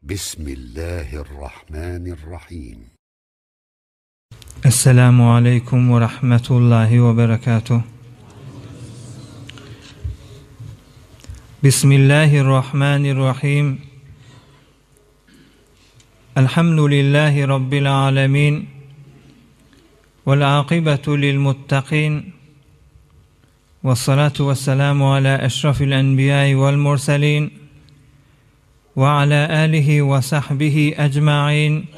Bismillahirrahmanirrahim. Esselamu aleýkum we rahmetullahi we berekatuh. Bismillahirrahmanirrahim. Elhamdülillahi Rabbil alemin. Vel akibetu lil muttaqin. Vessalatu vesselamu ala eşrafil enbiyai vel murselin. Ve ala alihi ve sahbihi ecma'in.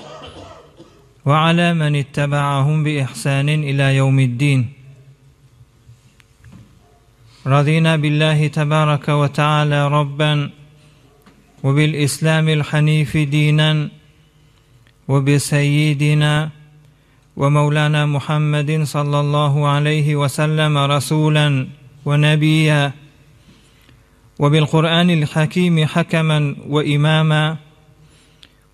Ve ala men ittebaahum bi ihsanin ila yevmiddin. Radina billahi tebaraka ve teala Rabben ve bil İslamil hanifi dinen ve bi seyyidina ve mevlana Muhammedin sallallahu aleyhi ve sellem rasulen ve nebiyya ve bil Kur'anil hakimi hakemen ve imama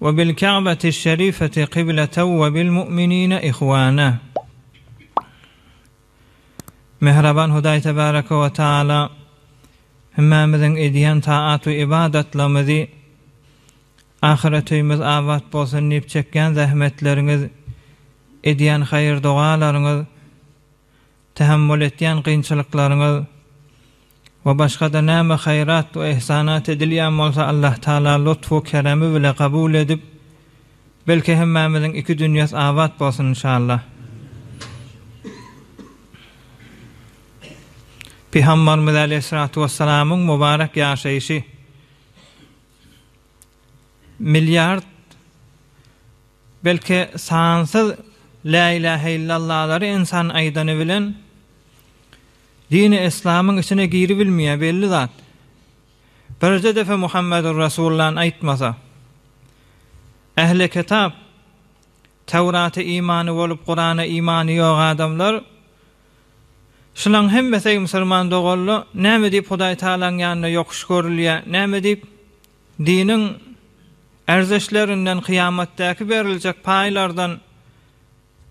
ve bil Ka'beti şerifeti kıbleten ve bil mu'minine ihwana. Mähriban Hudaý Tebaraka we Taala hemmämiziň edýän taat we ybadatlarymyzy ahyret öýümiz abat bolsun diýip çekýän zähmetleriňiz, edýän haýyr-dogalaryňyz, tähemmül etýän kynçylyklaryňyz we başga-da näme haýrat we ihsanat edilýän bolsa Allah Taala lutf-u keremi bile kabul edip, belki hemmämiziň iki dünýesi abat bolsun inşallah. Pygamberimiz aleýhissalatu wessalamyň mübarek ýaşaýşy milliard belki sansyz Lä ilähe illallalary ynsan aýdany bilen dini yslamyň içine giribilmeýär belli zat. Birje depe Muhammedur Resullan aýtmasa. Ähli kitap Tewrata imany bolup Kurana imany ýok adamlar şulaň hemmesi eý musulman doganlar näme diýip Hudaý Tagalaň ýanynda ýokuş görülýär näme diýip diniň ärzeşlerinden kyýamatdaky beriljek paýlardan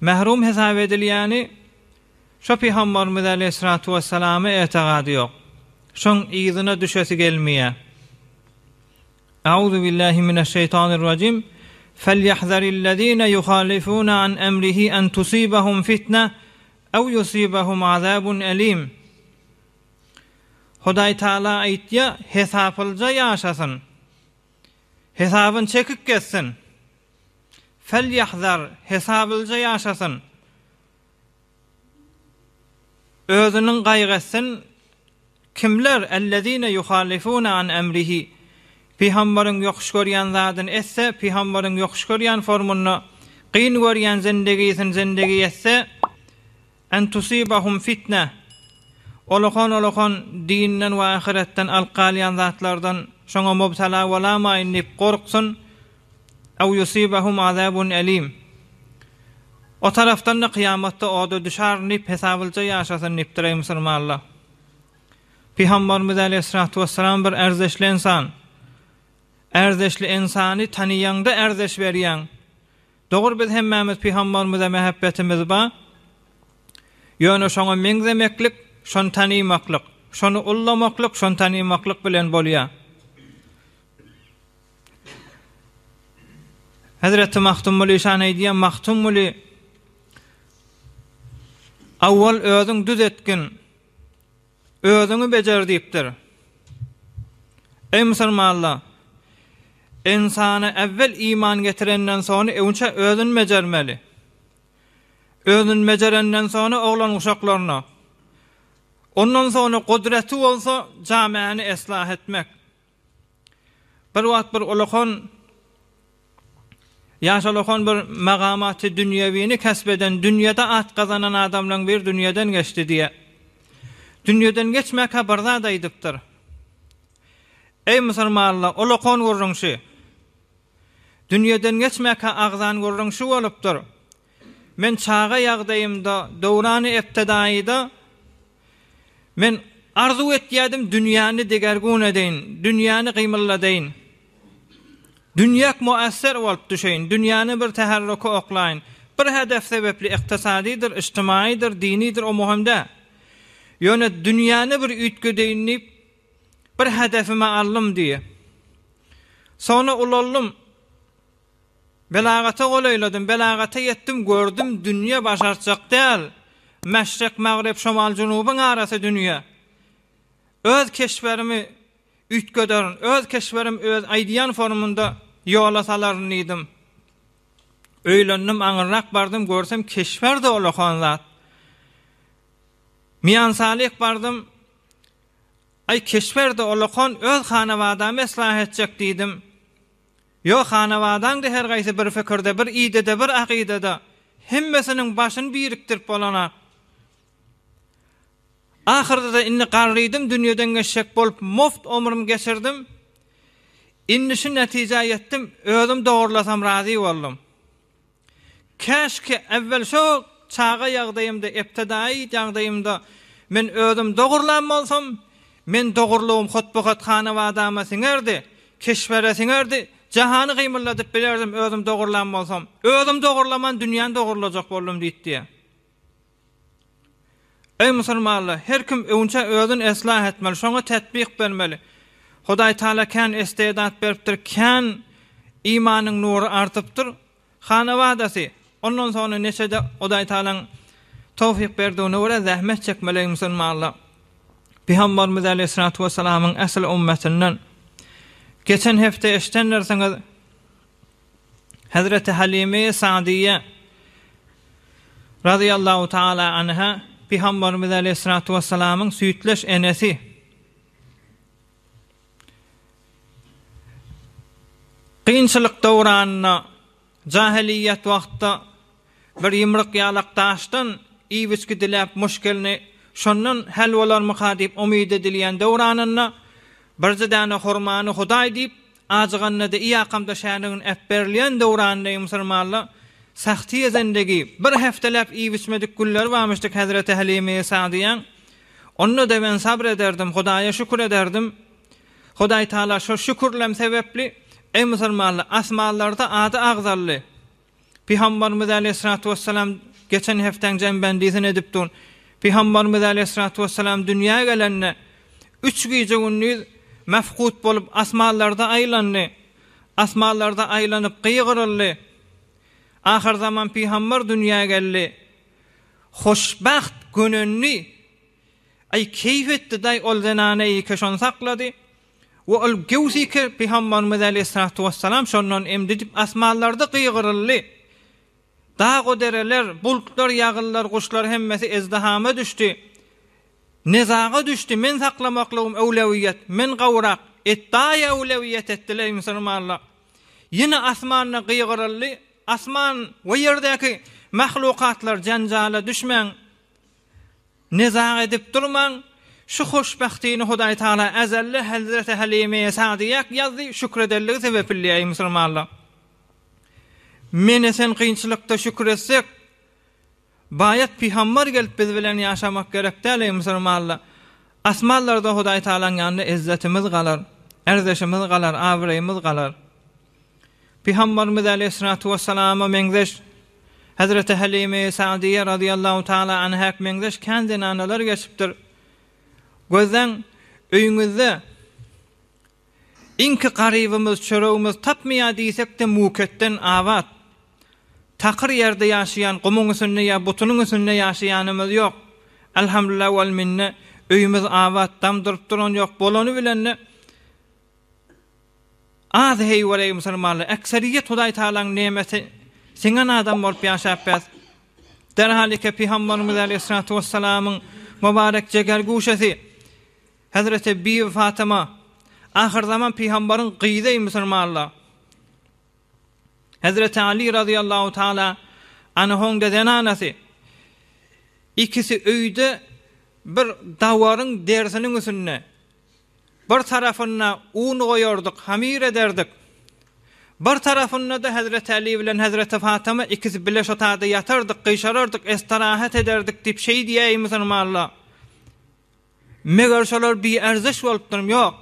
mährum hesap edilýäni şo Pygambarymyz aleýhissalatu wessalama etegady ýok. Şoň yzyna düşesi gelmeýär. Auzu billahi mineşşeýtanirrajim. Felýahzarillezine yuhalifune an emrihi en tusibahum fitne ew yusibahum azabun elim. Hudaý Taala aýtýar, hesaplyja ýaşasyn. Hesabyny çekip gezsin. Felýahzar, hesaplyja ýaşasyn. Özüniň gaýgy etsin, kimler, ellezine yuhalifune an emrihi, Pygambaryň ýokuş görýän zadyny etse, Pygambaryň ýokuş görýän formunda, kyn görýän zendegisini zendegi etse, En tusibahum fitne, Olakan-olakan dinden we ahyretden alyp galýan zatlardan şoňa mubtala bolamaýyn diýip gorksun, Ew yusibahum azabun elim, O tarapdan-da kyýamatda oda düşerin diýip hesabylja ýaşasyn diýipdir eý musulmanlar. Pygamberimiz aleýhissalatu wessalam bir ärzeşli ynsan. Ärzeşli ynsany tanyýaňda ärzeş berýäň. Dogry biz hemmämiz pygamberimize mähebbetimiz bar. Ýöne şoňa meňzemeklik, şony tanymaklyk, şony ullamaklyk, şony tanymaklyk bilen bolýar. Hezreti Magtymguly şan aýdýar, Magtymguly awwal özüň düz etgin, özüňi bejer diýipdir. Eý musulmanlar! Ynsana äwwel iman getirenden soňra öňçä özüni bejermeli. Özüni bejerenden soňra oglan-uşaklaryna, ondan soňra gudraty bolsa jamäni eslah etmek. Bir wagt bir ulakan ýaş ulakan bir magamaty dünýewini kesp eden, dünýede at gazanan adamlaryň biri dünýeden geçdi diýýär. Dünýeden geçmäkä bir zat aýdypdyr. Eý musulmanlar, ulakan gürrüň şu. Dünýeden geçmäkä agzan gürrüň şu bolupdyr. Men çaga ýagdaýymda, döwrany ebtedaýyda Men arzuw etýärdim dünýäni degergun edeýin, dünýäni gymylladaýyn. Dünýäk muasser bolup düşeýin, dünýäni bir täherruka oklaýyn. Bir hedef sebepli ykdysadydyr, yjtymaýydyr, dinidir o möhüm däl. Ýöne dünýäni bir üýtgedeýin diýip bir hedefime aldym diýýär. Soňra ulaldym. Belagata golaýladym, belagata ýetdim, gördüm, dünýe başartjak däl. Meşrek, magrep, şomal, junubyň arasy dünýe. Öz keşberimi üýtgederin, öz keşberim öz aýdýan formunda ýola salaryn diýdim. Öýlendim, aňyrrak bardym, görsem keşber-de olakan zat. Miýansalyh bardym, aý keşber-de olakan, öz hanabadamy yslah etjek diýdim. Ýok, hanabadaň-da her gaýsy bir pikirde, bir idede, bir akydada, hemmesiniň başyny birikdirip bolanak. Ahyrda-da indi garrydym, dünýeden geçjek bolup muft omrüm geçirdim. Indi şu netijä ýetdim, özüm dogrulasam razy boldum. Käşki äwwel şo çaga ýagdaýymda, ebtidaýy ýagdaýymda men özüm dogrulan bolsam, men dogrulygym hotbahat hanabadama siňerdi, keşbere siňerdi, jahany gymyldadyp bilerdim özüm dogrulan bolsam. Özüm dogrulaman dünýäni dogrulajak boldum diýipdi. Eý musulmanlar, her kim öňçä özüni eslah etmeli, şoňa tetbik bermeli. Hudaý Taala kän istedat beripdir, kän imanyň nury artypdyr. Hanabadasy, ondan soňra neçede Hudaý Taalaň towfyk berdigine görä zähmet çekmeli eý musulmanlar. Pygamberimiz aleýhissalatu wessalamyň ähli ummetinden geçen hepde eşdendirsiňiz, Hezreti Halime Sa'diýe razyýallahu taala anha Pygamberimiz aleýhissalatu wessalamyň süýtleş enesi. Kynçylyk döwranynda, jahiliýet wagtda bir ýumruk ýalak daşdan iýip-içgi diläp muşkilini şondan häl bolarmyka diýip umyt edilýän döwranynda birje däne hurmany Hudaý diýip Ajyganda-da iýakamda şänigin äpberilýän döwranyndaýy musulmanlar sahtyýa zendegi bir hepdeläp iýip-içmedik günleri barmyşdyk hezreti Halime-i Sa'dyýaň. Onda-da men sabr ederdim, Hudaýa şükür ederdim. Hudaý Taala şo şükürlem sebäpli, eý musulmanlar, asmanlarda ady agzaldy. Pygamberimiz aleýhissalatu wessalam geçen hepdäň jembendisin edip dur. Pygamberimiz aleýhissalatu wessalam dünýä gelende üç gije-gündiz mefkut bolup asmanlarda aýlandy. Asmanlarda aýlanyp gygyryldy. Ahyrzaman pygamber dünýä geldi. Hoşbagt gönendi. Aý keýp etdi daý ol zenana eýke şony saklady. We ol göwsike Pygamberimiz aleýhissalatu wessalam şondan emdi diýip asmanlarda gygyryldy. Dag-u-dereler, bulutlar, ýagynlar, guşlar hemmesi ezdihama düşdi. Nezaga düşdi, men saklamaklygym öwlewiýet, men gowrak, etdaýa öwlewiýet etdiler musulmanlar. Ýene asmanda gygyryldy, asman we ýerdäki mahlukatlar janjala düşmäň. Nizag edip durmaň, şu hoşbahtyny Hudaý Tagala ezelde Hezreti Halime Sa'diýä ýazdy, şükrederligi sebepli eý musulmanlar. Mene sen kynçylykda şükür etsek, baýat pygambar gelip biz bilen ýaşamak gerek däl eý musulmanlar. Asmanlarda Hudaý Tagalaň ýanynda ezzetimiz galar, erzeşimiz galar, abraýymyz galar. Pygamberimiz aleýhissalatu wessalama meňzeş Hezreti Halime Sa'diýe razyýallahu taala anhä meňzeş kän zenanalar geçipdir. Gözläň, öýüňizde iňki garybymyz çöregimiz tapmaýar diýsek-de muketden abat. Takyr ýerde ýaşaýan, gumuň üstünde ýa butunyň üstünde ýaşaýanymyz ýok. Elhamdülillah wal minne, öýümiz abat, dam durup duran ýok. Bolany bilen-de Az heýwere musulmanlar, ekseriýet Hudaý Tagalaň nemeti siňen adam bolup ýaşap bäs. Derhal eke Pygamberimiz aleýhissalatu wessalamyň mübarek jeger guşesi Hezreti Bibi Fatyma ahyrzaman pygamberiň gyzy eý musulmanlar. Hezreti Ali razyýallahu taala anhuň-da zenanasy. Ikisi öýde bir dawaryň derisiniň üstünde Bir tarapynda un goýardyk, hamyr ederdik. Bir tarapynda-da Hezreti Äli bilen Hezreti Fatyma ikisi bile şo taýda ýatardyk, gyşarardyk, estirahat ederdik diýip şeý diýäý musulmanlar. Meger şolar biärziş bolupdyrmy? Ýok.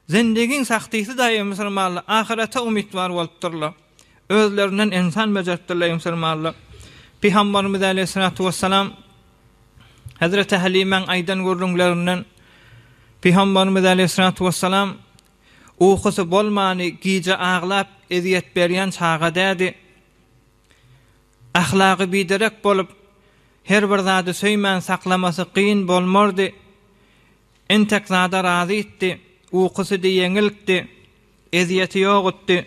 Zendigiň sahtysy daýy musulmanlar, ahyrete umytwar bolupdyrlar. Özlerinden ensan bejeripdirler musulmanlar. Pygamberimiz aleýhissalatu wessalam Hezreti Halimäň aýdan gürrüňlerinden Pygamberimiz aleýhissalatu wessalam. Ukusy bolmany gije aglap ezýet berýän çaga dädi. Ahlagy biderek bolup, her bir zady söýmän saklamasy kyn bolmardy. Entek zada razytdy, ukusy-da ýeňilkdi, ezýeti ýokutdy.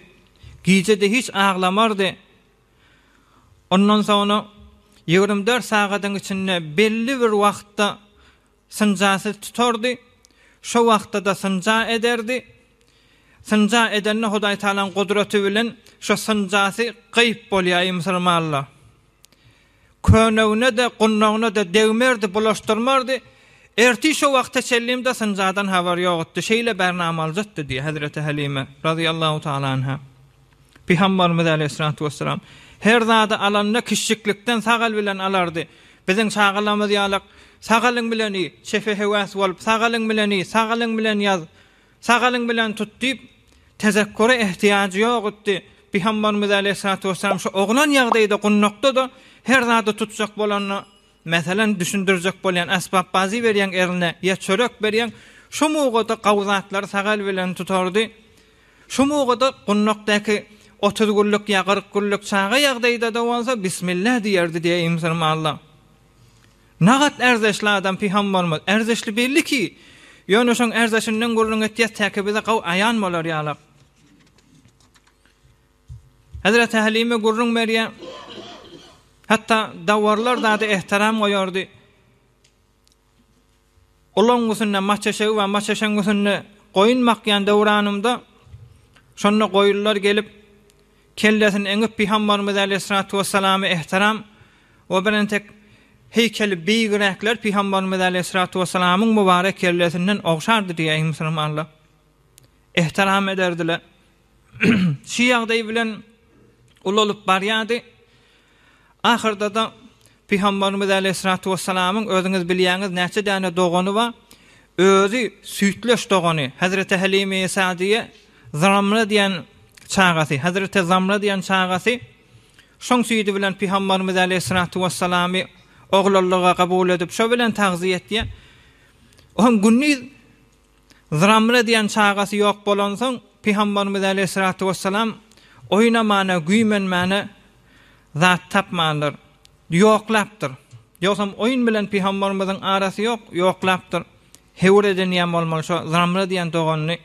Gije-de hiç aglamardy. Ondan soňra 24 sagadyň içinde belli bir wagtda Synjasyz tutardy, şo wagtda-da synja ederdi. Synja edende Hudaý Tagalaň gudraty bilen şo synjasy gyýyp bolýar musulmanlar. Könegine-de, gundagyna-da degmerdi, bulaşdyrmardy. Ertir şo wagta çenlim-de synjadan habar ýokdy. Şeýle bernamalyjatdy diýýär Hezreti Halime razyýallahu taala anha. Pygamberimiz aleýhissalatu wessalam her zady alanda kiçjiklikden sag el bilen alardy. Biziň çagalarymyz ýalak, sag eliň bilen iý, çepe höwes bolup, sag eliň bilen iý, sag eliň bilen ýaz, sag eliň bilen tut diýip, tezekkure ehtiýajy ýok etdi. Pygamberimiz aleýhissalatu wessalam şu oglan ýagdaýda gundakda-da her zady tutjak bolanda, meselem, düşündirjek bolýan esbap-bazy berýäň eline ýa çörek berýäň, şo mugada gawy zatlary sag el bilen tutardy. Şu mugada gundakdaky 30 günlük ýa 40 günlük çaga ýagdaýda-da bolsa Bismillah diýerdi diýeýin musulmanlar. Nagat ärzeşli adam pygamberimiz. Ärzeşli belli ki, ýöne şoň ärzeşinden gürrüň etýäs täki bize gawy aýan bolar ýalak. Hezreti Halime gürrüň berýär. Hatda dawarlar zady ehtiram goýardy. Ulagyň üstünde maçeşegi bar, maçeşegiň üstünde goýun bakýan döwranymda, şonda goýunlar gelip, kellesini eňip Pygamberimiz aleýhissalatu wessalama ehtiram we bir entek heýkeli beýigräkler Pygamberimiz aleýhissalatu wessalamyň mübarek kellesinden ogşardy diýýär musulmanlar. Ehtiram ederdiler. Şu ýagdaý bilen ulalyp barýardy. Ahyrda-da Pygamberimiz aleýhissalatu wessalamyň özüňiz bilýäňiz näçe däne dogany bar. Özi süýtleş dogany Hezreti Halime-i Sadiýe Zamra diýen çagasy, Hezreti Zamra diýen çagasy şoň süýdi bilen Pygamberimiz aleýhissalatu wessalamy oglanlyga kabul edip şo bilen tagzy etýär. Oň gündiz Zamra diýen çagasy ýok bolansoň, Pygamberimiz aleýhissalatu wessalam oýnamana, güýmenmäne zat tapmandyr. Ýoklapdyr. Ýogsam oýun bilen Pygamberimiziň arasy ýok, ýoklapdyr. Höwür edinýän bolmaly şo Zamra diýen doganyny.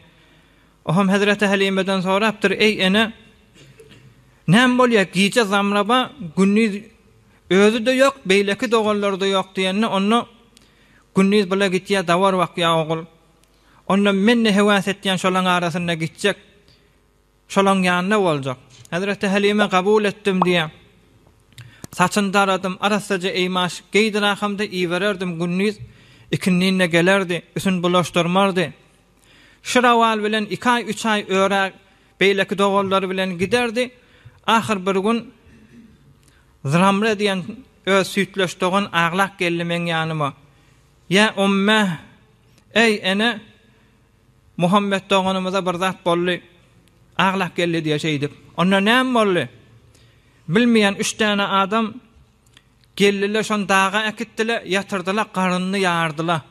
Ohm Hezreti Halimeden sorapdyr, Eý ene, näme bolýar, gije Zamra bar, gündiz özi-de ýok, beýleki doganlary-da ýok diýende, onda Gündiz bula gitýä dawar bakýa ogul. Onda men-de höwes etýän şolaň arasynda gitjek. Şolaň ýanynda boljak. Hezreti Halime kabul etdim diýýä. Saçyny daradym, arassaja eýmaş geýdirakamda ibererdim gündiz ikindin-de gelerdi, üsün bulaşdyrmardy. Şu rawal bilen iki aý, üç aý örä beýleki doganlary bilen giderdi. Ahyr bir gün Zamre diýen öz süýtleş dogan aglap geldi meň ýanyma. Ýa ummeh, eý, ene, Muhammet doganymyza bir zat boldy. Aglap geldi diýýär şeýdip. Onda näme boldy? Bilmeýän üç däne adam geldiler, şony daga äkitdiler, ýatyrdylar, garynyny ýardylar.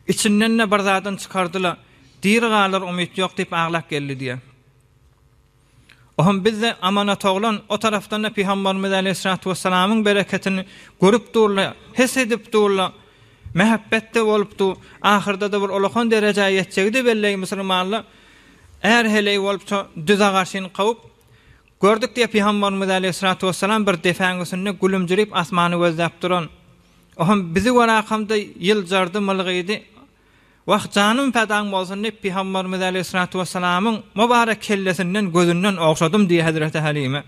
Içinden-de bir zadyny çykardylar. Diri galar umyt ýok diýip aglap geldi diýýär. Ohm bizde amanat oglan, o tarapdan-da Pygamberimiz aleýhissalatu wessalamyň bereketini görüp durla, hes edip durla, mähebbetde bolup dur, ahyrda-da bir ulakan derejä ýetjegi-de belli musulmanlar, är-heleý bolup şo düze garşyny kowup, gördük diýip Pygamberimiz aleýhissalatu wessalam bir depäň üstünde gülümjirip asmany gözläp duran. Ohm bizi görakamda ýyljardy, mylgydy. Wah, janym pedaň bolsun diýip, Pygamberimiz aleýhissalatu wessalamyň mübarek kellesinden, gözünden ogşadym diýýär hezreti Halime.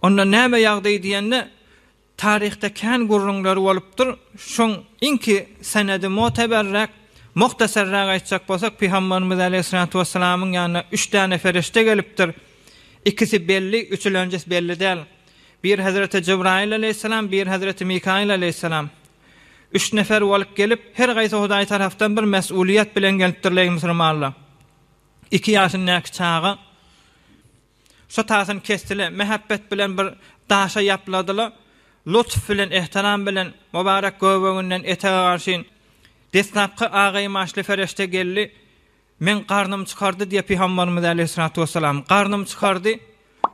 Onda näme ýagdaý diýende, taryhda kän gürrüňler bolupdyr. Şoň iňki senedi muteberräk, muhtasarrak aýtjak bolsak, Pygamberimiz aleýhissalatu wessalamyň ýanyna üç däne perişde gelipdir. Ikisi belli, üçülenjisi belli däl. Biri hezreti Jebraýyl aleýhissalam, biri hezreti Mikaýyl aleýhissalam. Üç nefer bolup gelip, her gaýsy Hudaý tarapdan bir mes'uliýet bilen gelipdirler eý musulmanlar. Iki ýaşyndaky çaga şo tasyny kesdile, mähebbet bilen bir daşa ýapladyla, lutf bilen, ehtiram bilen mübarek göbeginden etege garşyn deslapky agaýmaşly fereşte geldi. Meň garnym çykardy diýýär Pygambarymyz äleyhissalatu wessalam. Garnym çykardy,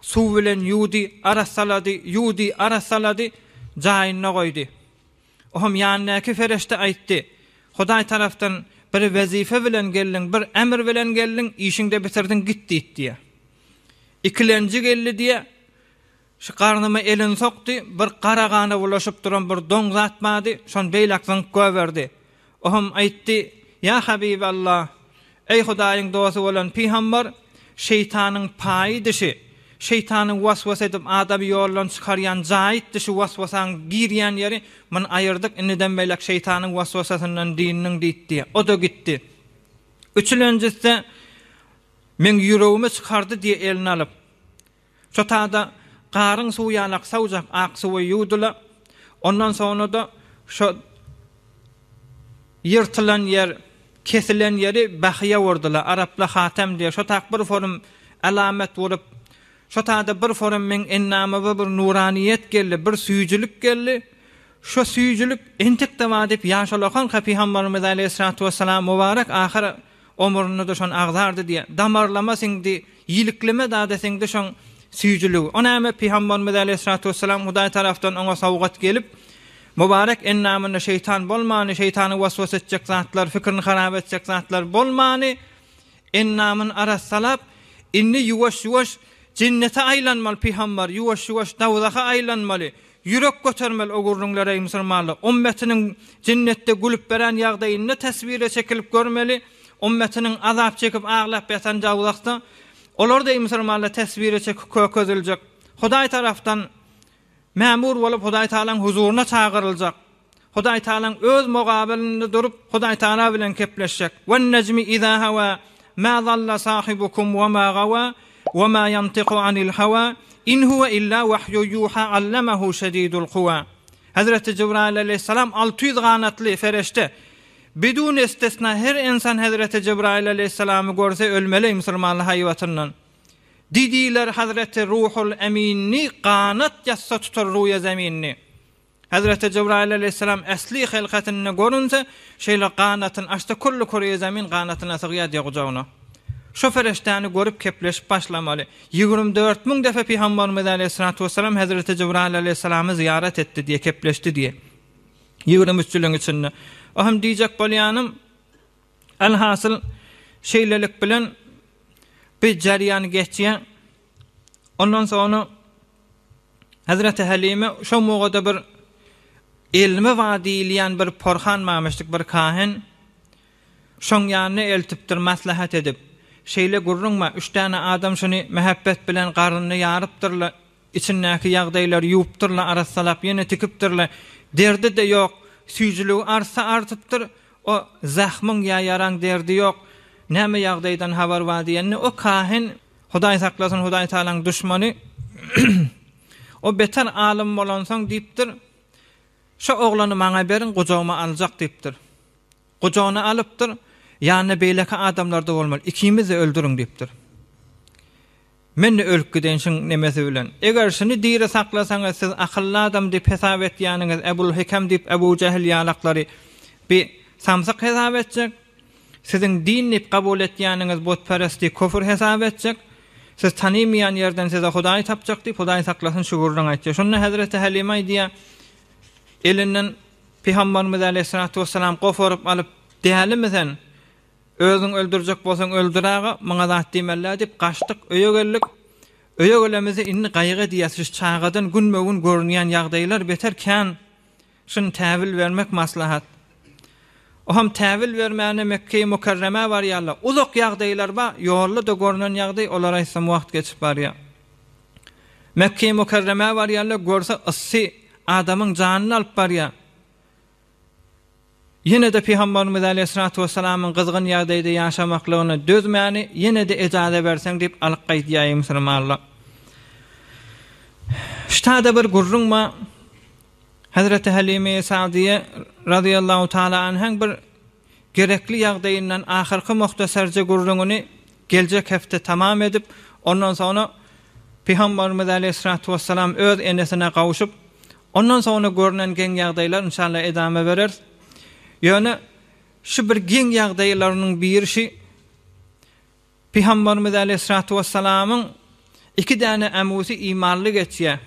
suw bilen ýuwdy, arassalady, ýuwdy, arassalady, jaýynda goýdy. Ohm ýanyndaky fereşde aýtdy, Hudaý tarapdan bir wezipe bilen geldiň, bir emr bilen geldiň, işiňde bitirdiň, git diýdi diýýär. Ikilenji geldi diýýär. Şu garnyma elini sokdy, bir gara gana bulaşyp duran bir doň zat bardy, şony beýläk zyňyp goýberdi. Ohm aýtdy, Ýa Habiballah, eý Hudaýyň dosty bolan pygambar, şeýtanyň paýy dişi, şeýtanyň waswasa edip adamy ýoldan çykarýan jaýyt dişi waswasaň girýän ýeri, muny aýyrdyk, indiden beýläk şeýtanyň waswasasyndan dyndyň diýdi. O-da gitdi. Üçülenjisi-de, Meň ýüregimi çykardy diýe elini alyp. Şo tada garyň suwy ýalak sawjak ak suwy ýuwdyla. Ondan soňra-da şo ýyrtylan ýer, kesilen ýeri bahyýa urdyla. Arapla hatem diýer. Şo tak bir forum alamet bolup, şo tada bir forum meň endamyma bir nuraniýet geldi, bir süýjülik geldi. Şo süýjülik entek-de bar diýip ýaşulakanka Pygamberimiz aleýhissalatu wessalam mubarek ahyr Omrunda-da şony agzardy diýýär. Damarlama siňdi, ýilikleme zada siňdi şoň süýjüligi. O näme, Pygamberimiz aleýhissalatu wessalam Hudaý tarapdan oňa sowgat gelip, mübarek endamynda şeýtan bolmany, şeýtany waswas etjek zatlar, fikirini harap etjek zatlar bolmany, endamyny arassalap, indi ýuwaş-ýuwaş jennete aýlanmaly pygamber, ýuwaş-ýuwaş dowzaha aýlanmaly, Ýürek götermeli o gürrüňler eý musulmanlar. Ummetiniň jennetde gülüp beren ýagdaýynda teswire çekilip görmeli, ummetiniň azap çekip aglap ýatan dowzahda olar-da eý musulmanlar teswire çekip kökeziljek. Hudaý tarapdan mämur bolup Hudaý Tagalaň huzuryna çagyryljak. Hudaý Tagalaň öz mogabylynda durup Hudaý Tagala bilen kepleşjek. Wen-nejmi izâ hewâ, mâ zalla sâhibukum we mâ gawâ, we mâ ýantiku anil hewâ, in huwe illâ wahýun ýuhâ allemehu şedîdul kuwâ. Hezreti Jibraýyl aleýhissalam 600 ganatly fereşte. Bidun istisna her ynsan Hezreti Jibraýyl aleýhissalamy görse ölmeli musulmanly haýbatyndan. Didiler Hazreti Ruhul Eminni ganat ýazsa tutar ruýa zeminni. Hezreti Jebraýyl aleýhissalam äsli hylkatynda görünse, şeýle ganatyny açsa, külli küreýi zemin ganatyna sygýar diýýär gujagyna. Şo fereşdäni görüp kepleşip başlamaly. 24 mün depe Pygamberimiz aleýhissalatu wessalam Hezreti Jebraýyl aleýhissalamy zyýarat etdi diýýär, kepleşdi diýýär. 23 ýylyň içinde. O hem diýjek bolýanym, elhasyl şeýlelik bilen bir jerýan geçýär. Ondan soňra Hezreti Helime şo mugada bir elmi bar diýilýän bir porhan barmyşdyk, bir kahin. Şoň ýanyna eltipdir maslahat edip. Şeýle gürrüň bar, üç däne adam şuny mähebbet bilen garnyny ýarypdyrlar, içindäki ýagdaýlary ýuwupdyrlar, arassalap ýene tikipdirler. Derdi-de ýok, süýjüligi artsa artypdyr, o zahmyň ýa ýaraň derdi ýok. Näme ýagdaýdan habar bar diýende, o kahin Hudaý saklasyn Hudaý Tagalaň duşmany o beter alym bolansoň diýipdir, Şo oglany maňa beriň gujagyma aljak diýipdir. Gujagyna alypdyr, ýanynda beýleki adamlar-da bolmaly, ikimiz-de öldüriň diýipdir. Men-de ölüp gideýin şuň nemesi bilen. Eger şuny diri saklasaňyz siz akylly adam diýip hesap etýäniňiz Ebul Hekem diýip Ebu Jähil ýalaklary bi samsyk hesap etjek. Siziň din diýip kabul etýäniňiz butperesti köfür hesap etjek. Siz tanymaýan ýerden size Hudaý tapjak diýip, Hudaý saklasyn şu gürrüňi aýtýar. Şonda Hezreti Halime aýdýar, elinden Pygamberimiz aleýhissalatu wessalam goparyp alyp, Dälimi sen? Özüň öldürjek bolsaň öldür aga, muňa zat diýmeli-dä diýip, gaçdyk, öýe geldik. Öýe gelemizde indi gaýgy edýäs, şu çagadan günbe-gün görünýän ýagdaýlar beter kän. Şuny täwil bermek maslahat. Oham täwil bermäne Mekgeýi Mükerremä barýarlar. Uzak ýagdaýlar bar, ýolda-da görnen ýagdaý, olary aýtsam wagt geçip barýar. Mekgeýi Mükerremä barýarlar, görse yssy adamyň janyny alyp barýar. Ýene-de Pygamberimiz aleýhissalatu wessalamyň gyzgyn ýagdaýda ýaşamaklygyna dözmäni ýene-de ejaza berseň diýip alyp gaýdýar eý musulmanlar. Ştada bir gürrüň bar. Hezreti Halime Sa'diýe razyýallahu taala anhaň bir gerekli ýagdaýyndan ahyrky muhtasarja gürrüňini geljek hepde tamam edip, ondan soňra Pygamberimiz aleýhissalatu wessalam öz enesine gawşyp, ondan soňra görnen geň ýagdaýlar inşallah edama bereris. Ýöne şu bir geň ýagdaýlarynyň biri şi. Pygamberimiz aleýhissalatu wessalamyň iki däne ämusy imanly geçýär.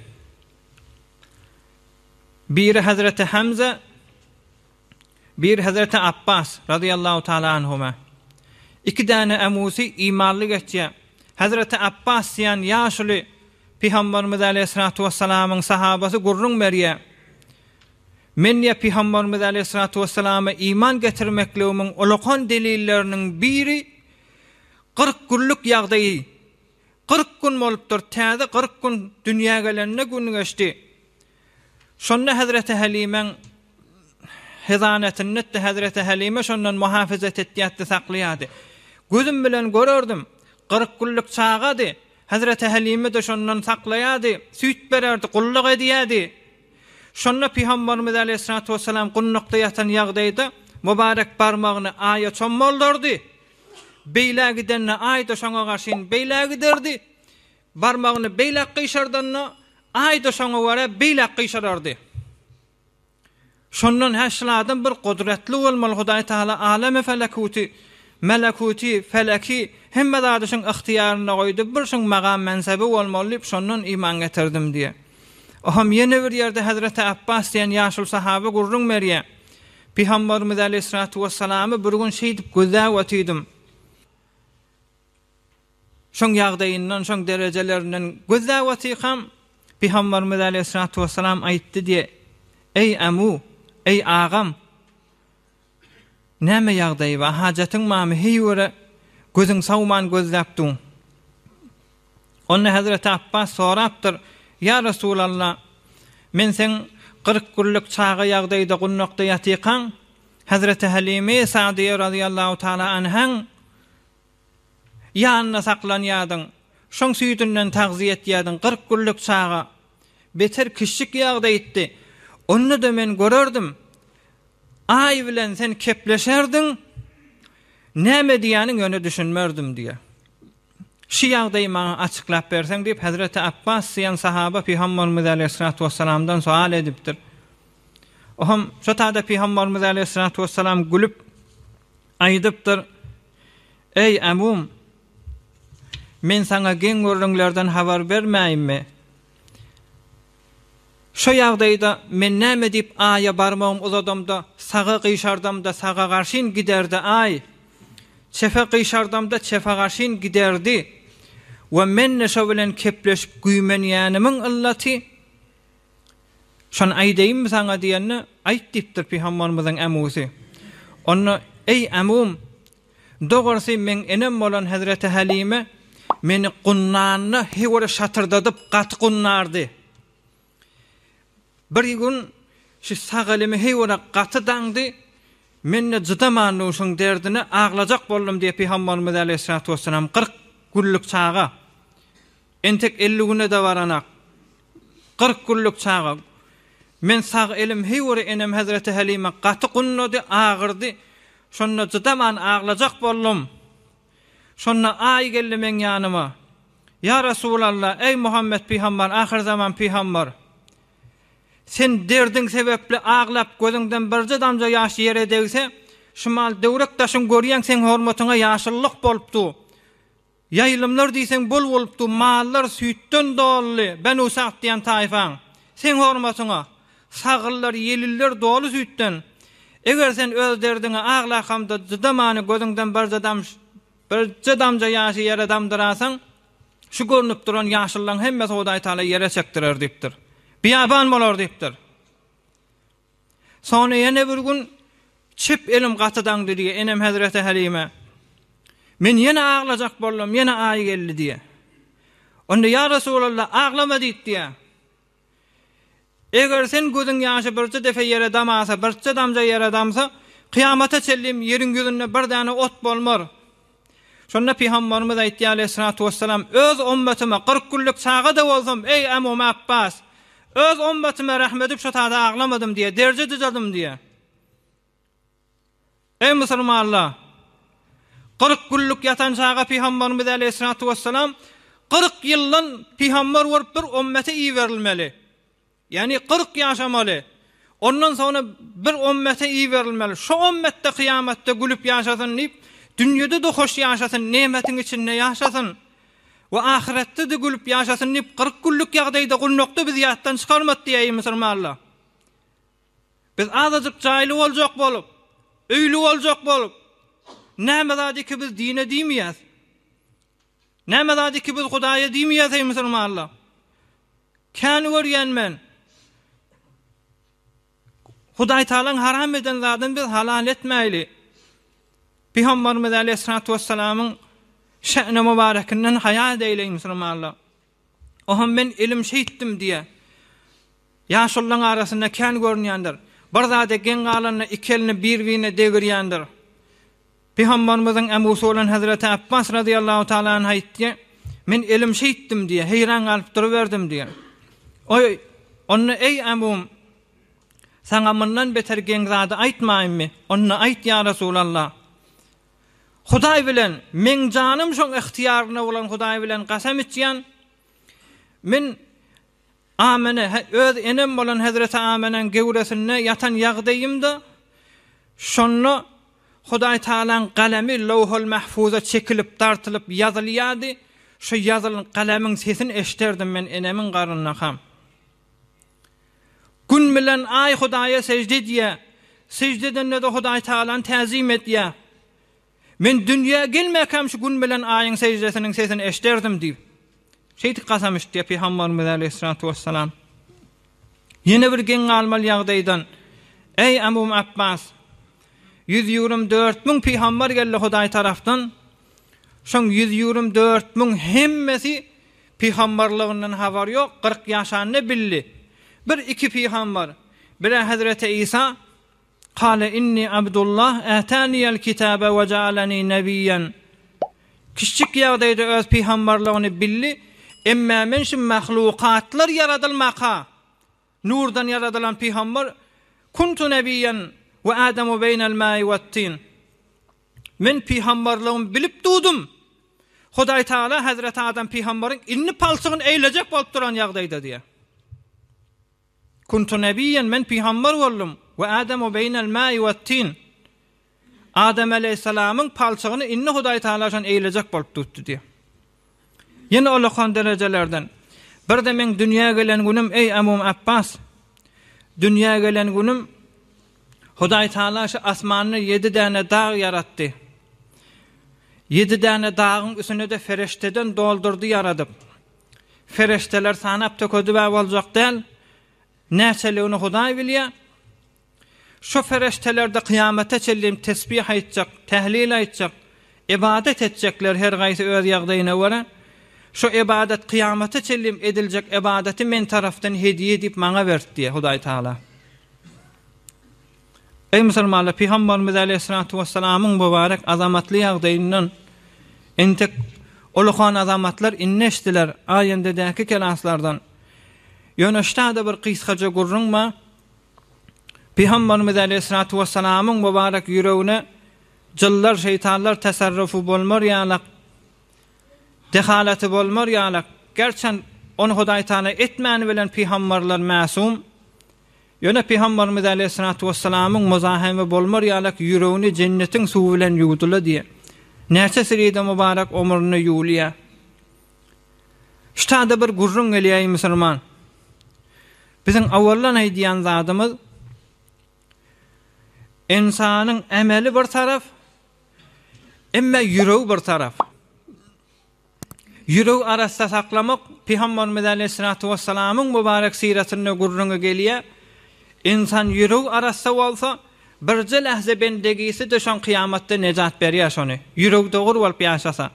Biri Hazreti Hamza, biri Hazreti Abbas razyýallahu taala anhuma. Iki däne ämusy imanly geçýär. Hazreti Abbas diýen ýaşuly Pygamberimiz aleýhissalatu wessalamyň sahabasy gürrüň berýär. Men diýýär Pygamberimiz aleýhissalatu wessalama iman getirmekligimiň ulakan delilleriniň biri 40 günlük ýagdaýy. 40 gün bolupdyr, täze 40 gün dünýä gelenine gün geçdi. Şonda Hezreti Helimäň hezanetindetdi, Hezreti Helime şondan muhafazat etýärdi, saklaýardy. Gözüm bilen görerdim, 40 günlük çagady. Hezreti Helime-de şondan saklaýardy, süýt bererdi, gulluk edýärdi. Şonda Pygamberimiz aleýhissalatu wessalam gundakda ýatan ýagdaýda mübarek barmagyny Aýa çommaldardy. Beýlä gidende Aý-da şoňa garşyn beýlä giderdi. Barmagyny beýläk gyşardanda Aý-da şoňa görä beýläk gyşarardy. Şondan hä şul adam bir gudratly bolmaly Hudaý Tagala alemi felekuty, melekuty, feleki hemme zady şuň ygtyýarynda goýdy bir şuň magam mensebi bolmaly diýip şondan iman getirdim diýe. Oham ýene bir ýerde Hezreti Apbas diýen ýaşuly sahaba gürrüň berýä. Pygamberimiz aleýhissalatu wessalamy bir gün şeýdip gözläp otydym. Şoň ýagdaýyndan, şoň derejelerinden gözläp otyrkam, Pygamberimiz aleýhissalatu wessalam aýtdy diýe, Eý, Amu, eý, agam! Näme ýagdaýy bar, hajatyň barmy, heý göre, gözüň sawman gözläp duň. Onda hezreti Apbas sorapdyr, Ýa Resulallah, men seň 40 günlük çaga ýagdaýda gundakda ýatykaň, hezreti Halime Sa'diýe razyýallahu taala anhaň Ýanynda saklanýardyň. Şoň süýdünden tagzy etýärdiň. 40 günlük çaga. Beter kiçjik ýagdaýytdy. Onda-da men görerdim. Aý bilen sen kepleşerdiň. Näme diýýäniň ýöne düşünmerdim diýýär. Şu ýagdaýy maňa açyklap berseň diýip, Hezreti Apbas diýen sahaba Pygamberimiz aleýhissalatu wessalamdan sowal edipdir. Ohm şo tada Pygamberimiz aleýhissalatu wessalam gülüp aýdypdyr, Eý, Ämum! Men saňa geň gürrüňlerden habar bermäýinmi? Şo ýagdaýda men näme diýip Aýa barmagym uzadamda, saga gyşardamda saga garşyn giderdi Aý, çepe gyşardamda çepe garşyn giderdi we men-de şo bilen kepleşip güýmenýänimiň yllaty, Şony aýdaýynmy saňa diýende, Aýt diýipdir Pygamberimiziň ämusy. Onda, Eý, ämum! Dogrusy, meň enem bolan hezreti Hälime meni gundanda höwür şatyrdadyp gaty gundardy. Bir gün şu sag elimi höwür gaty daňdy, men-de jydaman şuň derdine aglajak boldum diýip Pygamberimiz aleýhissalatu wessalam 40 günlük çaga. Entek 50 güne-de baranak. 40 günlük çaga. Men sag elim heýwere enem hezreti Hälime gaty gundady, agyrdy. Şonda jydaman aglajak boldum. Şonda Aý geldi meň ýanyma. Ýa Resulalla, eý Muhammet pygambar, ahyrzaman pygambar! Sen derdiň sebäpli aglap gözüňden birje damja ýaş ýere degse, şu mal döwrek daşyň görýäň seň hormatyňa ýaşyllyk bolupdy. Ýaýlymlar diýseň bol bolupdy, mallar süýtden doldy, Benu Sa'd diýen taýfaň, seň hormatyňa, sagyrlar, ýeliller doly süýtden. Eger sen öz derdiňe aglakamda jydamany gözüňden birje damj, birje damja ýaşy ýere damdyrasaň, şu görnüp duran ýaşyllaň hemmesi Hudaý Taala ýere çekdirer diýipdir. Biýaban bolar diýipdir. Soňra ýene bir gün çep elim gaty daňdy diýýär enem hezreti Hälime. Men ýene aglajak boldum, ýene aý geldi diýýär. Onda ýa Resulallah aglama diýip diýýär. Eger sen gözüň ýaşy birje depe ýere damasa, birje damja ýere damsa, kyýamata çenli ýeriň ýüzünde bir däne ot bolmar. Şonda Pygamberimiz aýtýar aleýhissalatu wessalam, Öz ummatyma, 40 günlük çaga-da bolsam, eý Ämum Apbas, öz ummatyma rähm edip şo tada aglamadym diýýär, derje dyzadym diýýär. Eý musulmanlar! 40 günlük ýatan çaga Pygamberimiz aleýhissalatu wessalam 40 ýyldan pygamber bolup bir ummete iberilmeli. Ýagny 40 ýaşamaly. Ondan soňra bir ummete iberilmeli. Şo ummetde kyýamatda gülüp ýaşasyn diýip, Dünýede-de hoş ýaşasyn, nemetiň içinde ýaşasyn we ahyretde-de gülüp ýaşasyn diýip, 40 günlük ýagdaýda gurnakda bizi ýatdan çykarmady diýýär, eý musulmanlar. Biz azajyk jaýly boljak bolup, öýli boljak bolup, näme zady ki biz dine diýmeýäs. Näme zady ki biz Hudaýa diýmeýäs eý musulmanlar. Kän görýän men. Hudaý Tagalaň haram eden zadyny biz halal etmäýli. Pygamberimiz Aleýhissalatu wessalamyň şäni mübärekinden haýa edeýli eý musulmanlar. Ohm men elim şeýtdim diýe. Ýaşulylaň arasynda kän görünýändir. Bir zada geň galanda iki elini bir-birine degirýändir. Pygamberimiziň ämusy bolan Hezreti Apbas razyýallahu taala anh aýtdy, Men elim şeýtdim diýe, heýran galyp duruberdim diýe. Oý, onda eý ämum, saňa mundan beter geň zady aýtmaýynmy? Onda aýt ýa Resulallah. Hudaý bilen, meň janym şoň ygtyýarynda bolan Hudaý bilen kasam içýän, men Amene, öz enem bolan hezreti Amenäň gewresinde ýatan ýagdaýymda, şonda Hudaý Tagalaň galamy Lowhul Mahfuza çekilip, dartylyp ýazylýardy, şo ýazylan galamyň sesini eşderdim men enemiň garnyndakam. Gün bilen Aý Hudaýa sežde edýär, sežde edende-de Hudaý Tagalany täzim edýär. Men dünýä gelmäkäm şu gün bilen aýyň seždesiniň sesini eşderdim diýip, şeýdip kasam içdi Pygamberimiz aleýhissalatu wessalam. Ýene bir geň galmaly ýagdaýdan, Eý Amum Apbas! 124 müň pygamber geldi Hudaý tarapdan. Şoň 124 müň hemmesi pygamberliginden habary ýok, 40 ýaşanda bildi. Bir iki pygamber, biri Hezreti Isa, Kale inni Abdullah ätäniyel kitabe we ja'aleni nebiýen. Kiçjik ýagdaýda öz pygamberligini bildi, Emmä men şu mahlukatlar ýaradylmaka, nurdan ýaradylan pygamber, kuntu nebiýen we Adamu beýnel mai wet-tin. Men pygamberligimi bilip dudum. Hudaý Tagala Hezreti Adam pygamberiň indi palçygyny eýlejek bolup duran ýagdaýda diýýär. Kuntu nebiýen, men pygamber boldum, we Adamu beýnel ma'i wet-tin. Adam aleýhissalamyň palçygyny indi Hudaý Tagala şony eýlejek bolup durdy diýýär. Ýene ulakan derejelerden. Birde meň dünýä gelen günüm, eý Amum Apbas, dünýä gelen günüm Hudaý Tagala şu asmanda ýedi däne dag ýaratdy. Ýedi däne dagyň üstüne-de fereşteden doldurdy ýaradyp. Fereşteler sanap tökedib-ä boljak däl, näçeligini Hudaý bilýär. Şo fereşteler-de kyýamata çenli tesbih aýtjak, tehlil aýtjak, ybadat etjekler her gaýsy öz ýagdaýyna görä. Şo ybadat kyýamata çenli ediljek ybadaty men tarapdan hediýe diýip maňa berdi diýýär Hudaý Tagala. Eý musulmanlar, Pygamberimiz aleýhissalatu wessalamyň mübarek azamatly ýagdaýyndan entek ulukan azamatlar indi eşdiler aýendedäki kelaslardan. Ýöne ştada bir gysgaja gürrüň bar. Pygamberimiz aleýhissalatu wessalamyň mübarek ýüregine jynlar, şeýtanlar tasarrufy bolmar ýalak, dehalaty bolmar ýalak, gerçen ony Hudaý Taala etmäni bilen pygamberler mäsum, Ýöne Pygamberimiz aleýhissalatu wessalamyň muzahymy bolmar ýalak ýüregini jennetiň suwy bilen ýuwdyla diýýär. Näçe siride mubarek omrunda ýuwulýar. Ştada bir gürrüň gelýär eý musulman. Biziň awaldan aýdýan zadymyz ynsanyň emeli bir taraf, emme ýüregi bir taraf. Ýüregi arassa saklamak Pygamberimiz aleýhissalatu wessalamyň mübarek syratynda gürrüňi gelýär. Ynsan ýüregi arassa bolsa, birje lähze bendegisi-de şoň kyýamatda nejat berýär şony. Ýüregi dogry bolup ýaşasa.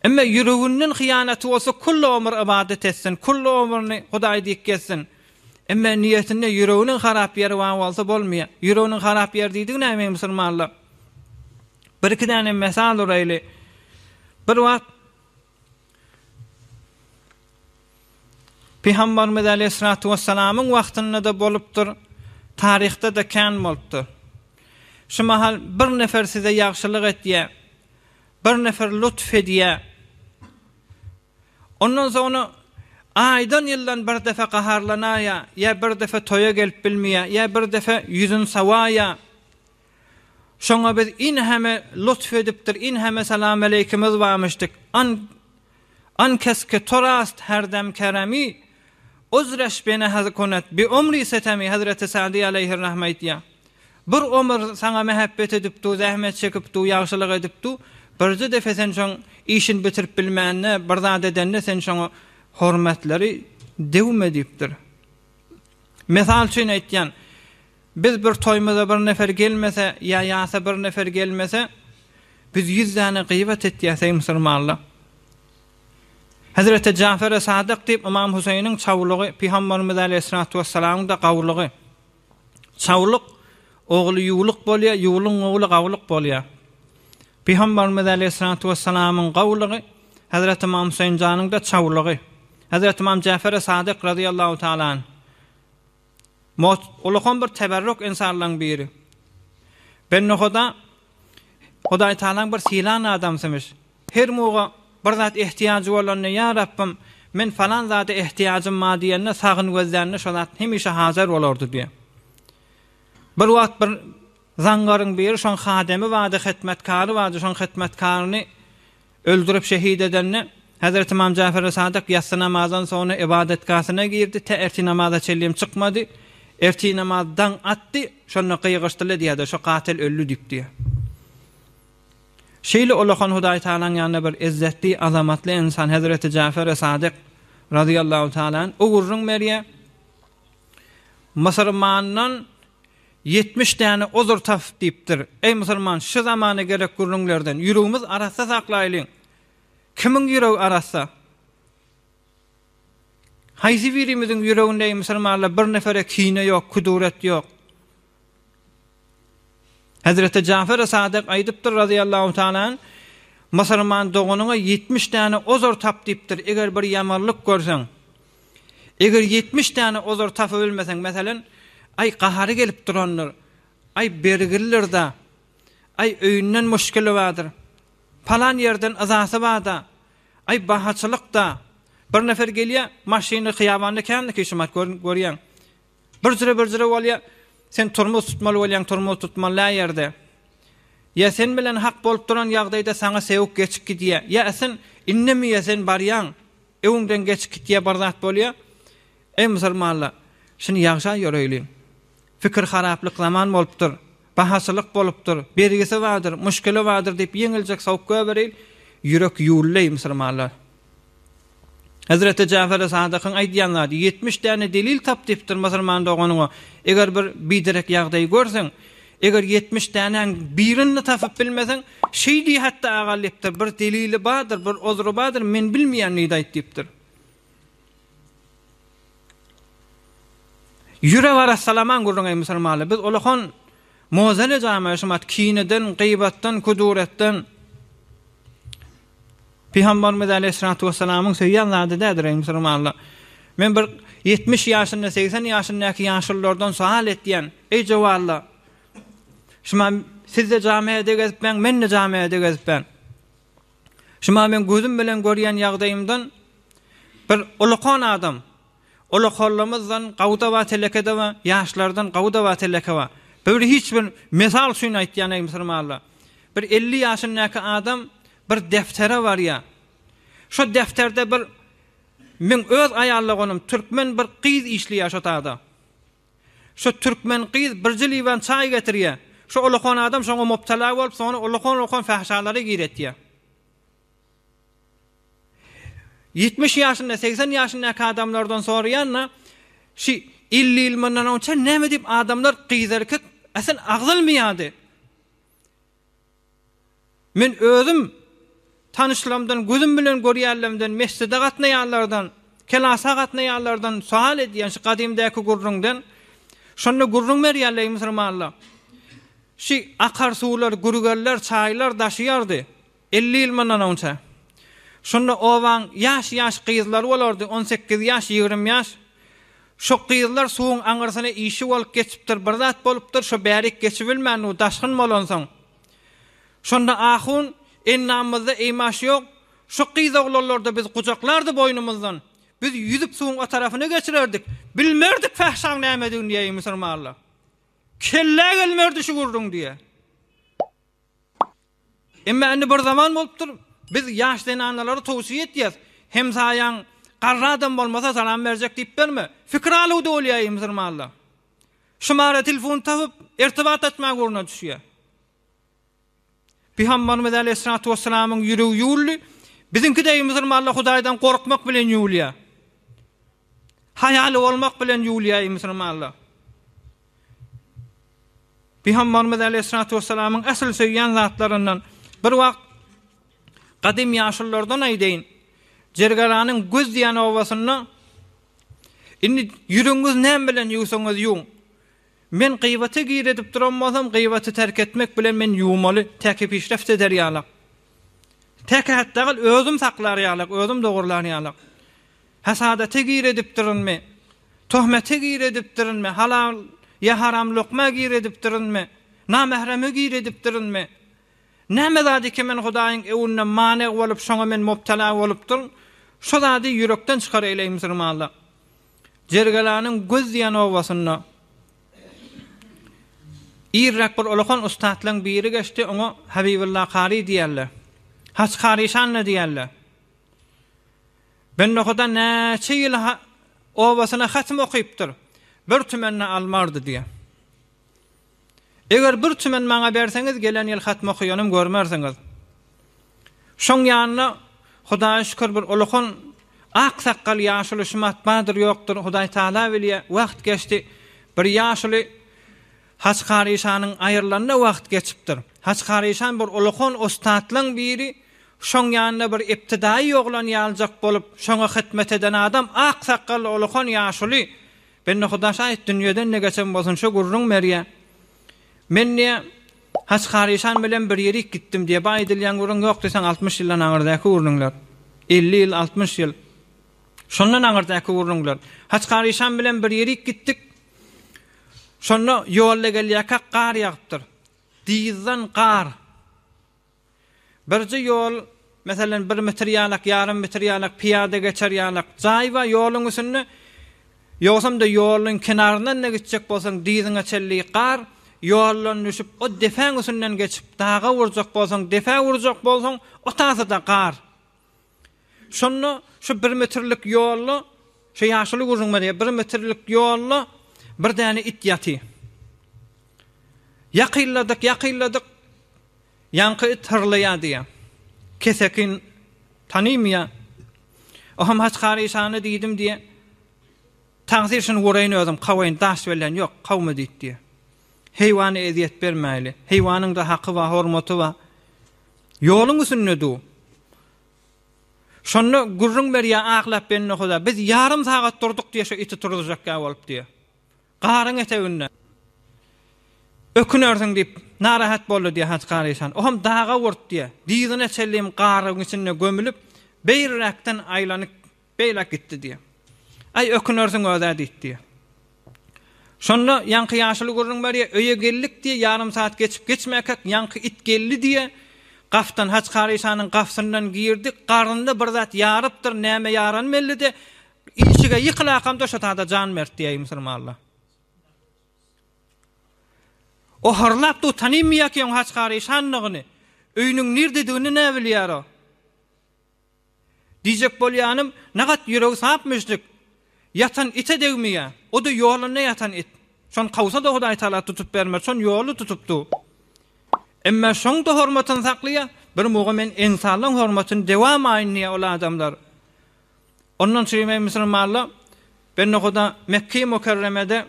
Emma ýüreginden hyýanaty bolsa kulli ömür ybadat etsin, kulli ömrüni Hudaý diýip gezsin. Emma niýetinde ýüreginiň harap ýeri bar bolsa bolmaýar. Ýüreginiň harap ýeri diýdigi näme musulmanlar? Bir-iki däne mysal uraýly. Bir wagt Pygamberimiz aleýhissalatu wessalamyň wagtynda-da bolupdyr, taryhda-da kän bolupdyr. Şu mahal bir nefer size ýagşylyk etýär, bir nefer lutf edýär. Ondan soňra aýdan-ýyldan bir depe gaharlanaýar, ýa bir depe toýa gelip bilmeýär, ýa bir depe ýüzüni sawaýar. Şoňa biz inheme lutf edipdir, inheme salamaleýkimiz barmyşdyk. An An kes ki torast her dem keremi, Uzreş benehaz kunet bi umri setemi Hezreti Sadi aleýhirrahme aýtýar. Bir ömür saňa mähebbet edip du, zähmet çekip du, ýagşylyk edip du, birje depe sen şoň işini bitirip bilmände, bir zat edende sen şoňa hormatlary döwme diýipdir. Mysal üçin aýtýan, biz bir toýumyza bir nefer gelmese ýa ýasa bir nefer gelmese, biz ýüz däne gybat etýäs eý musulmanlar. Hezreti Jafere Sadyk diýip Ymam Huseýniň çawlugy, Pygamberimiz aleýhissalatu wessalamyň-da gawlugy. Çawluk ogly ýuwluk bolýar, ýuwlugyň ogly gawluk bolýar. Pygamberimiz aleýhissalatu wessalamyň gawlugy, Hezreti Ymam Huseýn janyň-da çawlugy. Hezreti Ymam Jafere Sadyk razyýallahu taala anh. Mot ulakan bir teberruk ynsanlaryň biri. Bende Huda Hudaý Tagalaň bir sylan adamsymyş. Her muga bir zat ehtiýajy bolanda Ýa Rabbym, men falan zada ehtiýajym bar diýende sagyn gözlände şo zat hemişe hajar bolardy diýýär. Bir wagt bir zaňňaryň biri şoň hademi bardy, hytmetkary bardy, şoň hytmetkaryny öldürip şehit edende, Hezreti Ymam Jaferi Sadyk ýassy namazdan soňra ybadatgasyna girdi, tä ertir namaza çenlem çykmady. Ertir namaz daň atdy, şonda gygyryşdylar diýýärler, şo gatyl öldi diýip diýýär. Şeýle ulakan Hudaý Tagalaň ýanynda bir ezzetli, azamatly ynsan Hezreti Jaferi Sadyk razyýallahu taala anh o gürrüň berýär. Musurmandan 70 däne uzur tap diýipdir. Eý musulman, şu zamana gerek gürrüňlerden ýüregimiz arassa saklaýlyň. Kimiň ýüregi arassa? Haýsy birimiziň ýüreginde eý musulmanlar bir nefere kine ýok, kuduret ýok? Hezreti Jaferi Sadyk aýdypdyr razyýallahu taala anh, Musulman doganyňa 70 däne ozur tap diýipdir, eger bir ýamanlyk görseň. Eger 70 däne ozur tapyp bilmeseň, meselen, aý gahary gelip durandyr, aý bergilidir-da, aý öýünden muşkili bardyr, palan ýerden yzasy bar-da, aý bahaçylyk-da. Bir nefer gelýär, maşyny hyýabanda kändir şumat görýäň. Bir jüre bir jüre bolýa, sen turmuz tutmaly bolýaň, turmuz tutmaly däl ýerde. Ýa sen bilen hak bolup duran ýagdaýda saňa sewik geçip gidýä. Ýa sen indemýä sen barýaň, öňüňden geçip gitýä bir zat bolýa. Eý musulmanlar, şuny ýagşa ýöreýliň. Pikir haraplyk zaman bolupdyr, bahaçylyk bolupdyr, bergisi bardyr, muşkili bardyr diýip ýeňiljek sowuk göbereýl, ýürek ýuwulleý musulmanlar. Hezreti Jaferi Sadykyň aýdýan zady, 70 däne delil tap diýipdir musulman doganyňa, eger bir biderek ýagdaý görseň, eger 70 dänäň birini tapyp bilmeseň, şeý diý hatda agal diýipdir, bir delili bardyr, bir ozry bardyr, men bilmeýän diýdi aýt diýipdir. Ýürek arassalaman gürrüň eý musulmanlar, biz ulakan mozele jama şumat kineden, gybatdan, kuduretden, Pygamberimiz aleýhissalatu wessalamyň söýýän zady däldir eý musulmanlar. Men bir 70 ýaşynda, 80 ýaşyndaky ýaşululardan sowal etýän, eý jowalla, şuma siz-de jamiýede gezipmäň, men-de jamiýede gezipän. Şuma men gözüm bilen görýän ýagdaýymdan bir ulakan adam, ulakanlarymyzdan gawda bar, telekede bar, ýaşlardan gawda bar, teleke bar. Bir hiç bir mysal üçin aýtýan eý musulmanlar. Bir 50 ýaşyndaky adam Bir deftere barýa. Şo defterde bir meň öz aýal doganym türkmen bir gyz işleýä şo tada. Şo türkmen gyz birje liwan çaý getirýä. Şo ulakan adam şoňa mubtala bolup soňra ulakan-ulakan fahşalara giretýä. 70 ýaşynda, 80 ýaşyndaky adamlardan soraýan-da, şi 50 ýyl mundan onça näme diýip adamlar gyz-erkek asyl agzalmaýardy. Men özüm tanyşlarymdan, gözüm bilen görýänlerimden, mesjide gatnaýanlardan, kelasa gatnaýanlardan sowal edýän şu gadymdaky gürrüňden. Şonda gürrüň berýärler eý musulmanlar. Şu akar suwlar, gürgeller, çaýlar daşaýardy. 50 ýyl mundan onça. Şonda obaň ýaş-ýaş gyzlary bolardy, 18 ýaş, 20 ýaş. Şo gyzlar suwuň aňyrsyna işi bolup geçipdir, bir zat bolupdyr, şo bärik geçibilmän, daşgyn bolansoň. Şonda ahun, Endamymyzda eýmaş ýok, şu gyz-oglanlary-da biz gujaklardy boýnumyzdan. Biz ýüzüp suwuň o tarapyna geçirerdik. Bilmerdik fähşaň nämedigini diýeýin musulmanlar. Kellä gelmerdi şu gürrüň diýe. Emma indi bir zaman bolupdyr, biz ýaş zenanalara towsiýe etýäs, hemsaýaň garry adam bolmasa salam berjek diýip berme. Fikir aluwda bolýar eý musulmanlar. Şumara telefon tapyp, irtibat açmaga ugruna düşýär. Pygamberimiz aleýhissalatu wessalamyň ýüregi ýuwuldy. Biziňki deý musulmanlar Hudaýdan gorkmak bilen ýuwulýar. Haýaly bolmak bilen ýuwulýar eý musulmanlar. Pygamberimiz aleýhissalatu wessalamyň äsl söýýän zatlaryndan bir wagt gadym ýaşululardan aýdaýyn. Jergaranyň Göz diýen obasynda indi ýüregiňiz näme bilen ýuwsaňyz ýuwuň. Men gybata gir edip duran bolsam, gybaty terk etmek bilen men ýuwmaly, täki pişreft eder ýalak. Täki hatdagal özüm saklar ýalak, özüm dogrular ýalak. Hasadata gir edipdirinmi? Töhmete gir edipdirinmi? Halal ýa haram lokma gir edipdirinmi? Namähreme gir edipdirinmi? Näme zady ki men Hudaýyň öwünde maneg bolup şoňa men mubtala bolupdyryn, şo zady ýürekden çykar eýleý musulmanlar. Jergalanyň Göz diýen obasynda irräk bir ulakan ussatlaryň biri geçdi, oňa Habibulla kary diýerler. Haç Karyşan-da diýerler. Bendehuda näçe ýyl obasyna hatym okypdyr, bir tümen-de almardy diýýär. Eger bir tümen maňa berseňiz, gelen ýyl hatym okaýanym görmersiňiz. Şoň ýanyna, Hudaýa şükür, bir ulakan ak sakgal ýaşuly şumat bardyr ýokdur, Hudaý Taala bilýär, wagt geçdi. Bir ýaşuly Haj Karyşanyň aýrylanyna wagt geçipdir. Haj Karyşan bir ulakan ussatlaň biri, şoň ýanynda bir ibtidaýy oglan ýaljak bolup, şoňa hytmet eden adam ak sakgally ulakan ýaşuly Bende Huda şaýat dünýeden-de geçen bolsun şo gürrüň berýä. Men diýä, Haç Karyşan bilen bir ýerik gitdim diýä. Bu aýdylýan gürrüň ýok diýseň 60 ýyldan aňyrdaky gürrüňler. 50 ýyl, 60 ýyl. Şondan aňyrdaky gürrüňler. Haç Karyşan bilen bir ýerik gitdik. Şonda ýolda gelýärkäk gar ýagypdyr. Dyzdan gar. Birje ýol, meselem, bir metr ýalak, ýarym metr ýalak, pyýada geçer ýalak jaý bar ýoluň üstünde. Ýogsam-da ýoluň kenaryndan-da gitjek bolsaň, dyzyňa çenli gar, ýoldan düşüp, o depäň üstünden geçip, daga urjak bolsaň, depä urjak bolsaň, o tasy-da gar. Şonda şu bir metrlik ýolda, şu ýaşuly gürrüň berýär, bir metrlik ýolda bir däne it ýatyr. Ýakynladyk, ýakynladyk, Ýaňky it hyrlaýar diýýär. Kesekin tanymýar. Oham Haçkar işana diýdim diýýär. Tagsyr şuny uraýyn özüm, kawaýyn, daş bellän ýok, kawma diýip diýýär. Heýwana ezýet bermäýli. Heýwanyň-da haky bar, hormaty bar. Ýoluň üstünde du. Şonda gürrüň berýär aglap bende huda. Biz ýarym sagat durduk diýýär şu iti turuzjakka bolup diýýär. Garyň eteginde. Ökünersiň diýip, narahat boldy diýýär Hajy Karyşan. Oam daga urdy diýýär. Dyzyna çenlem garyň içinde gömülip, beýräkden aýlanyp, beýläk gitdi diýýär. Aý, ökünersiň öz-ä diýdi diýýär. Şonda ýaňky ýaşuly gürrüň berýär, öýe geldik diýýär, ýarym sagat geçip-geçmäkäk, ýaňky it geldi diýýär. Gapdan, Hajy Karyşanyň gapysyndan girdi, garnynda bir zat ýarypdyr, näme ýarany belli-de, Işige ýykylakamda şo tada jan berdi diýäý musulmanlar. O hyrlap dur tanymýar ki oň Haçkar işandygyny. Öýüniň nirdedigini nä bilýär o. Diýjek bolýanym, nagat ýüregi sap müşrik. Ýatan ite degmeýär. O-da ýolunda ýatan it. Şony kowsa-da Hudaý Tagala tutup bermez. Şony ýolda tutup dur. Emma şoň-da hormatyny saklaýar. Bir muga men ynsanlaň hormatyny dewamaýyn diýýär ol adamlar. Ondan çüýmeý musulmanlar Bende Huda Mekge-i Mükerremede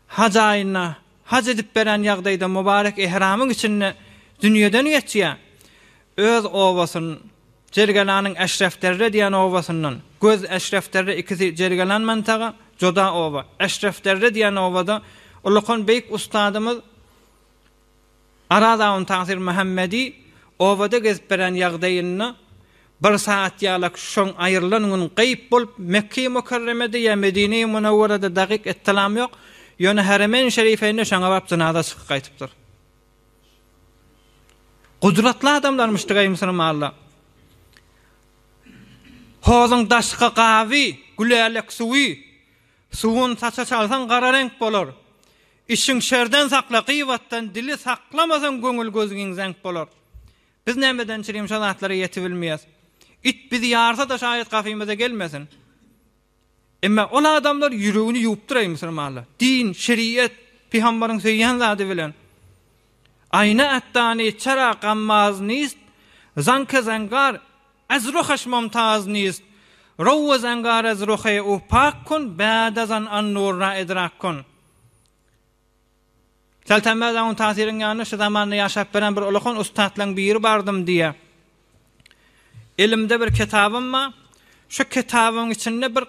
haj aýynda haj edip beren ýagdaýda mübarek ihramyň içinde dünýeden geçýär. Öz obasyn Jergelanyň Eşrefderre diýen obasyndan, Göz Eşrefderre ikisi Jergelan mantaga, joda oba, Eşrefderre diýen obada ulakan beýik ustadymyz Araz awun Tagsir Muhammedi obada gezip beren ýagdaýynda bir sagat ýalak şoň aýrylan gün gaýyp bolup Mekge-i Mükerremede ýa Medine-i Münewwerede dagyk ettilam ýok, ýöne Haremeýn Şerifeýnde şoňa baryp jynaza çykyp gaýtypdyr. Gudratly adamlarmyşdygaý musulmanlar. Hozuň daşky gaby, gülälek suwy, suwun saça çalsaň gara reňk bolar. Işiň şerden sakla, gybatdan dili saklamasaň göňül gözgiň zeňk bolar. Biz nämeden çirim şo zatlara ýetibilmeýäs. It bizi ýarsa-da şaýat gafymyza gelmesin. Emma ol adamlar ýüregini ýuwupdyr eý musulmanlar. Din, şeriat, pygambaryň söýýän zady bilen. Aýna atdany çara gammaz nist, zanke zangar az ruhaş mumtaz nist, row zangar az ruhe u pak kun, bäd azan an nur ra idrak kun. Seltämez aň Tasyryň ýanynda şu zamanda ýaşap beren bir ulakan ussatlaň biri bardym diýýär. Elimde bir kitabym bar. Şu kitabyň içinde bir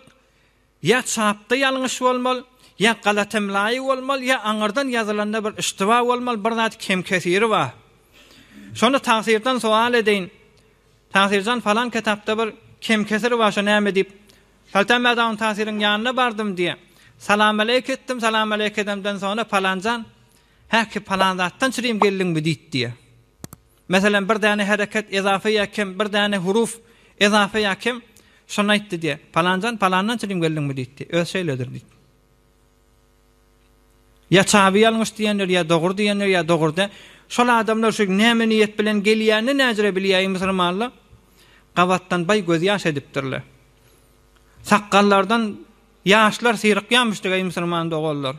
ýa çapda ýalňyş bolmaly, ýa galat emlaýy bolmaly, ýa aňyrdan ýazylanda bir iştiba bolmaly, bir zat kem-kesiri bar. Şony Tagsyrdan sowal edeýin. Tagsyrjan falan kitapda bir kem-kesir bar, şo näme diýip. Soltanmät aň Tasyryň ýanyna bardym diýýär. Salamaleýk etdim, salamaleýk edemden soňra palanjan, Häki palan zatdan çyrim geldiňmi diýdi diýýär. Meselem, bir däne hereket ezafe ýa kem, bir däne huruf ezafe ýa kem, şony aýtdy diýýär. Palanjan palandan çyrim geldiňmi diýdi. Öz şeýledir diýdi. Ýa çaby ýalňyş diýenler, ýa dogry diýenler, ýa dogry däl. Şol adamlar şu näme niýet bilen gelýänini näjüre bilýäýi musulmanlar? Gabatdan baý gözýaş edipdirler. Sakgallardan ýaşlar syrykýamyşdyk eý musulman doganlar.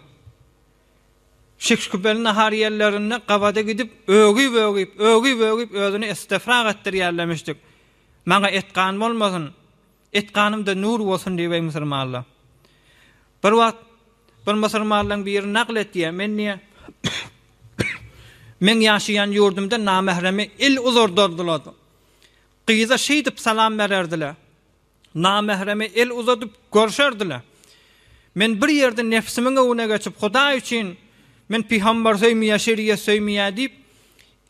Şikşkübeli nahar ýerlerinde gabada gidip ögüp-ögüp, ögüp-ögüp özüni estefrak etdirýärlemişdik. Maňa et-gan bolmasyn, et-ganymda nur bolsun diýip eý musulmanlar. Bir wagt bir musulmanlaryň biri nagyl etýär, men diýýär, meň ýaşaýan ýurdumda namähreme el uzardardylar. Gyza şeýdip salam bererdiler. Namähreme el uzadyp görşerdiler. Men bir ýerde nebsimiň öňüne geçip, Hudaý üçin men pygamber söýmeýär, şeriýet söýmeýär diýip,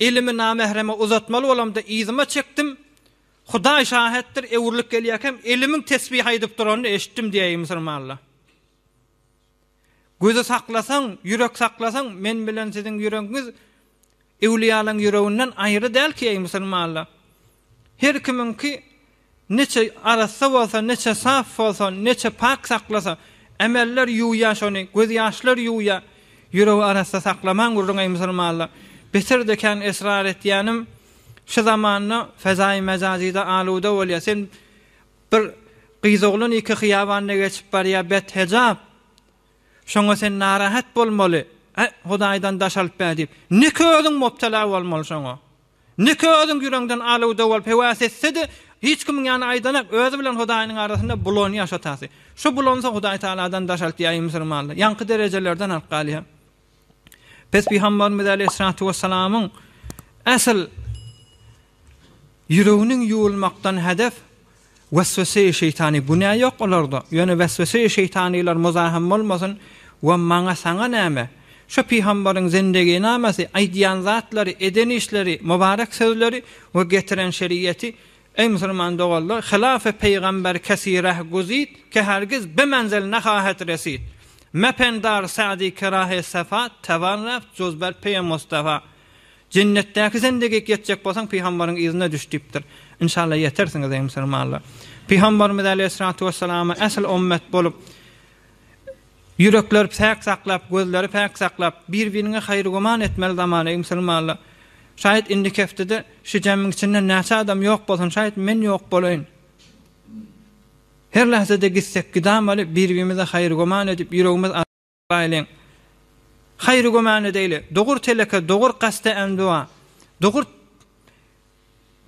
elimi namähreme uzatmaly bolamda yzyma çekdim. Hudaý şahetdir, öwrülip gelýärkäm elimiň tesbih aýdyp duranyny eşitdim diýäýi musulmanlar. Gözi saklasaň, ýürek saklasaň, men bilen siziň ýüregiňiz öwlüýalaň ýüreginden aýry däl ki, eý musulmanlar. Her kimiňki niçe arassa bolsa, niçe saf bolsa, niçe pak saklasa, emeller ýuwýar şony, gözýaşlar ýuwýar. Ýüregi arassa saklamaň gürrüň eý musulmanlar. Beter-de kän esrar etýänim, şu zamanda fezaýy mejazyda aluda bolýar. Sen bir gyz-oglan iki hyýabanda geçip barýar bet hejap. Şoňa sen narahat bolmaly. Äý, Hudaýdan daş alyp ber diýip. Niki özüň mubtela bolmaly şoňa. Niki özüň ýüregiňden aluda bolup höwes etse-de, hiç kimiň ýanyna aýdanak, özi bilen Hudaýynyň arasynda bulanýar şo tasy. Şo bulansa Hudaý Tagaladan daş altýar eý musulmanlar. Ýaňky derejelerden alyp galýar. Pes Pygamberimiz aleýhissalatu wessalamyň asyl Ýüreginiň ýuwulmakdan hedef weswese-i şeýtany günä ýok olarda, ýöne weswese-i şeýtanylar muzahym bolmasyn we maňa saňa näme? Şu pygambaryň zindiginamasy, aýdýan zatlary, eden işleri, mübarek sözleri we getiren şeriýeti, eý musulman doganlar, hilafe peýgamber kesi reh guzid, ke hergiz be menzel nehahet resid. Mependar Sa'di ke rahe sefa tewan raft juz ber peye Mustafa. Jennetdäki zendigik ýetjek bolsaň pygambaryň yzyna düş diýipdir. Inşallah ýetersiňiz eý musulmanlar. Pygambarymyz aleýhissalatu wessalama ähli ommet bolup ýürekleri päk saklap, gözleri päk saklap, bir-biriňe haýyr-güman etmeli zaman eý musulmanlar. Şaýat indiki heftede şu jemiň içinde näçe adam ýok bolsun, şaýat men ýok bolaýyn. Her lähzede gitsek gidamaly bir-birimize haýyr-güman edip ýüregimiz Aýlyň. Haýry gömän edeýli. Dogur teleke, dogur kaste endua. Dogur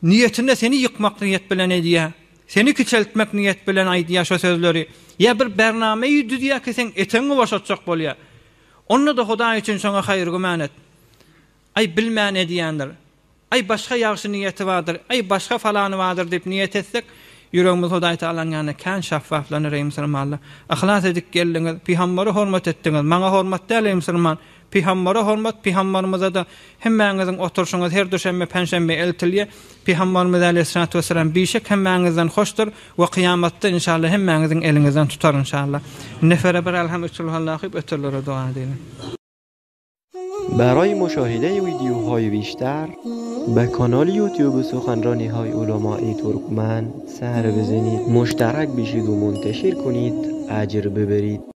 niýetinde seni ýykmak niýet bilen edýär. Seni kiçeltmek niýet bilen aýdýar şo sözleri. Ýa bir bernameýi düzýär ki seň etegiňi boşatjak bolýar. Onda-da Hudaý üçin şoňa haýyr güman et. Aý bilmän edýändir. Aý başga ýagşy niýeti bardyr, aý başga falany bardyr diýip niýet etsek, ýüregimiz Hudaý Tagalanyň ýanynda kän şaffaflanar eý musulmanlar. Yhlas edip geldiňiz, pygambere hormat etdiňiz. Maňa hormat däl eý musulman. Pygambere hormat, pygambarymyzada hemmäňiziň oturşyňyz her duşenbe, penşenbe eltilýär. Pygambarymyz aleýhissalatu wessalam bişek hemmäňizden hoşdur we kyýamatda inşallah hemmäňiziň eliňizden tutar inşallah. Nefere bir alham üç kulhuallah okyp öterlere doga edeýin. برای مشاهده ویدیوهای بیشتر به کانال یوتیوب سخنرانی های علمای ترکمن سر بزنید مشترک بشید و منتشر کنید اجر ببرید.